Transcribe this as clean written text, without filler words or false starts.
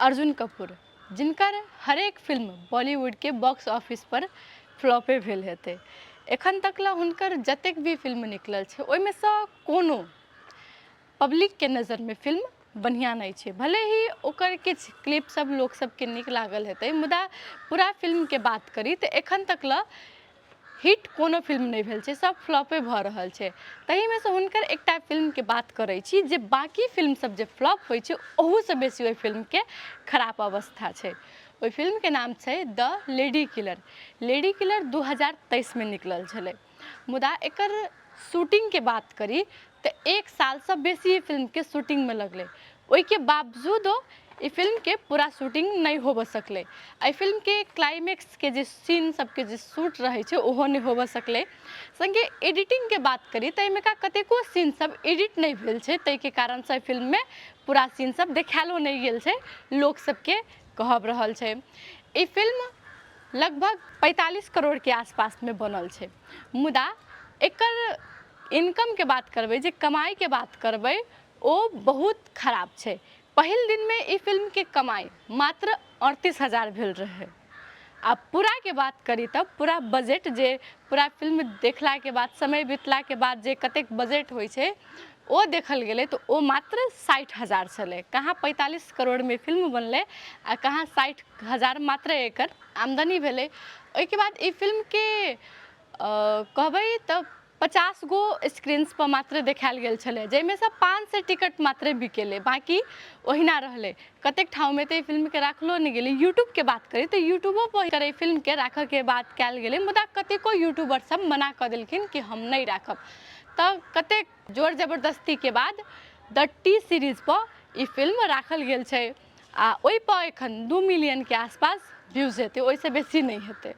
अर्जुन कपूर, जिनकर हरेक film बॉलीवुडके box office पर फ्लॉपे भेल हेतै। एखन तक लए हुनकर जतेक भी फिल्म निकलल छै, ओहिमेसँ कोनो पब्लिकके नजरिमे फिल्म बढ़िआँ नहि छै। भले ही ओकर किछु क्लिप सब लोक सबके नीक लागल हेतै, मुदा पूरा फिल्मके बात करी तऽ एखन तक लए हिट कोनो फिल्म नहि भेल छै, सब फ्लॉपे भऽ रहल छै। ताहिमे सँ हुनकर एकटा फिल्मके बात करै छी, जे बाँकी फिल्म सब जे फ्लॉप होइ छै, ओहूसँ बेसी ओहि फिल्मके खराब अवस्था छै। ओहि फिल्मके नाम छै द लेडी किलर। लेडी किलर 2023मे निकलल छलै, मुदा एकर शूटिंगके बात करी तऽ एक सालसँ बेसी ई फिल्मके शूटिंगमे लगलै। ओहिके बावजूदो ई फिल्मके पूरा शूटिंग नहि होबऽ सकलै। एहि फिल्मके क्लाइमेक्सके जे सीन सबके जे शूट रहै छै, ओहो नहि होबऽ सकलै। सङ्गे एडिटिंगके बात करी तऽ एहिमेका कतेको सीन सब एडिट नहि भेल छै, ताहिके कारणसँ एहि फिल्ममे पूरा सीन सब देखायलो नहि गेल छै, लोक सबके कहब रहल छै। ई फिल्म लगभग 45 करोड़के आसपासमे बनल छै, मुदा एकर इनकमके बात करबै, जे कमाइके बात करबै, ओ बहुत खराब छै। पहिल दिनमे ई फिल्मके कमाइ मात्र 38,000 भेल रहै। आ पूराके बात करी तऽ पूरा बजट, जे पूरा फिल्म देखलाके बाद, समय बितलाके बाद जे कतेक बजट होइ छै, ओ देखल गेलै तऽ ओ मात्र 60,000 छलै। कहाँ 45 करोड़मे फिल्म बनलै आ कहाँ 60,000 मात्र एकर आमदनी भेलै। ओहिके बाद ई फिल्मके कहबै तऽ 50 गो स्क्रीन्सपर मात्र देखायल गेल छलै, जाहिमे सँ 500 टिकट मात्रे बिकेलै, बाँकी ओहिना रहलै। कतेक ठाममे तऽ ई फिल्मके राखलो नहि गेलै। यूट्यूबके बात करी तऽ यूट्यूबोपर एकर एहि फिल्मके राखऽके बात कयल गेलै, मुदा कतेको यूट्यूबर सब मना कऽ देलखिन कि हम नहि राखब। तऽ कतेक जोर जबरदस्तीके बाद द टी सीरीजपर ई फिल्म राखल गेल छै, आ ओहिपर एखन 2 मिलियनके आसपास व्यूज हेतै, ओहिसँ बेसी नहि हेतै।